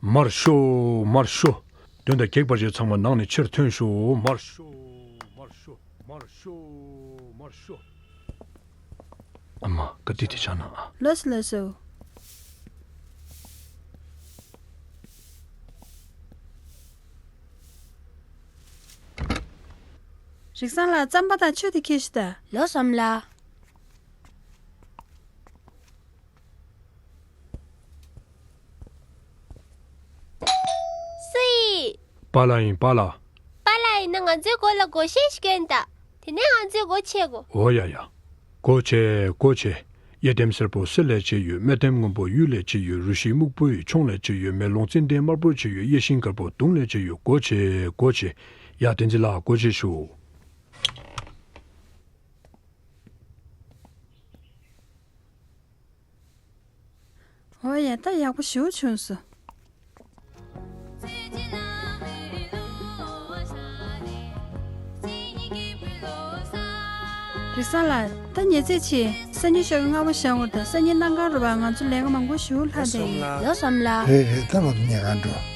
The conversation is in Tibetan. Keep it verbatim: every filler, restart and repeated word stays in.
མར་ཤོག་མར་ཤོག་དོན་དག་གེགས་པ་ཞིག་ཚང་མ་ནང་ནས་ཕྱིར་ཐོན་ཤོག་མར་ཤོག་མར་ཤོག་མར་ཤོག་མར་ཤོག་ཨ་མ་ག་དུས་དེ་ཆགས་ན་ཨ། ལགས་སོ་ལགས་སོ། རིག་བཟང་ལགས་རྩམ་པ་དང་ཆུ་དེ་ཁྱེར་ཤོག་དང་། ལགས་སོ་ཨ་མ་ལགས། སུ་ཡིན། པཱ་ལགས་ཡིན་པཱ་ལགས། པཱ་ལགས་ཡིན་ན་ང་ཚོའི་སྒོ་ལ་སྒོར་གཞས་ཤིག་སྐྱོན་དང་། དེ་ནས་ང་ཚོའི་སྒོ་ཕྱེ་དགོས། འོ་ཡ་ཡ། སྒོ་ཕྱེ་སྒོ་ཕྱེ། གཡས་ལྡེམ་སེར་པོ་གསེར་ལས་བྱས་ཡོད། སྨད་ལྡེམ་སྔོན་པོ་གཡུ་ལས་བྱས་ཡོད། རུ་བཞི་སྨུག་པོ་ཡི་མཆོང་ལས་བྱས་ཡོད། མེ་ལོང་ཙནྡན་དམར་པོ་བྱས་ཡོད། གཡས་ཤིང་དཀར་པོ་དུང་ལས་བྱས་ཡོད། སྒོ་ཕྱེ་སྒོ་ཕྱེ། ཡ་བསྟན་འཛིན་ལགས་སྒོ་ཕྱེ་ཞུ། འོ་ཡ་ད་ཡག་པོ་ཞེ་པོ་བྱུང་སོང་། རིག་བཟང་ལགས་ད་ཉལ་ཚད་ཆེ། སང་ཉིན་ཞོགས་ཀྱི་སྔ་པོ་བཞེངས་དགོས་རེད་ད། སང་ཉིན་གནམ་གང་རུ་བ་ང་ཚོ་ལས་ཀ་མང་པོ་ཞེ་པོ་ལྷག་བསྡད་ཡོད། ལགས་སོ་ཨ་མ་ལགས། རེད་རེད་ད་ང་ཚོ་ཉལ་ཁང་འགྲོ།